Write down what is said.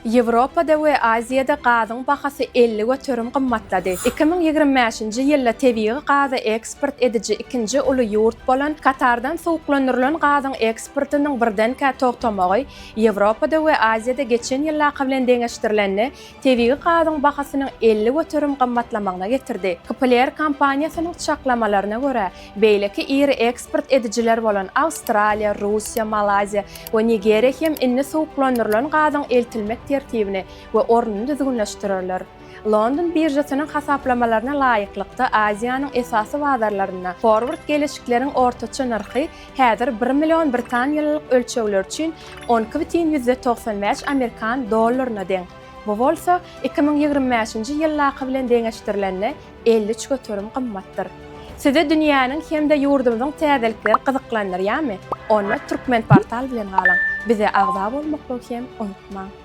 Ýewropada we Aziýada gazyň bahasy 50% gymmatlady. 2025-nji ýylda tebigy gazy eksport ediji ikinji uly ýurt bolan Katardan suwuklandyrylan gazyň eksportynyň birdenkä togtamagy Ýewropada we Aziýada geçen ýyldaky bilen deňeşdirilende tebigy gazyň bahasynyň 50% gymmatlamagyna getirdi. Kpler kompaniýasynyň çaklamalaryna görä, beýleki iri eksport edijiler bolan Awstraliýa, Russiýa, Malaýziýa we Nigeriýa hem indi suwuklandyrylan gazyň eltilmek tertibini we ornuny düzgünleşdirerler. London biržasynyň hasaplamalaryna laýyklykda, Aziýanyň esasy bazarlarynda forward geleşikleriň ortaça nyrhy häzir bir million britaniýalylyk ölçegler üçin 12,95 amerikan dollaryna deň. Bu bolsa 2025-nji ýyldaky bilen deňeşdirilende 53% gymmatdyr. Sizi dünýäniň hem-de ýurdumyzyň täzelikleri gyzyklandyrýarmy? Onda Turkmenportal bilen galyň! Bize agza bolmaklygy hem unutmaň!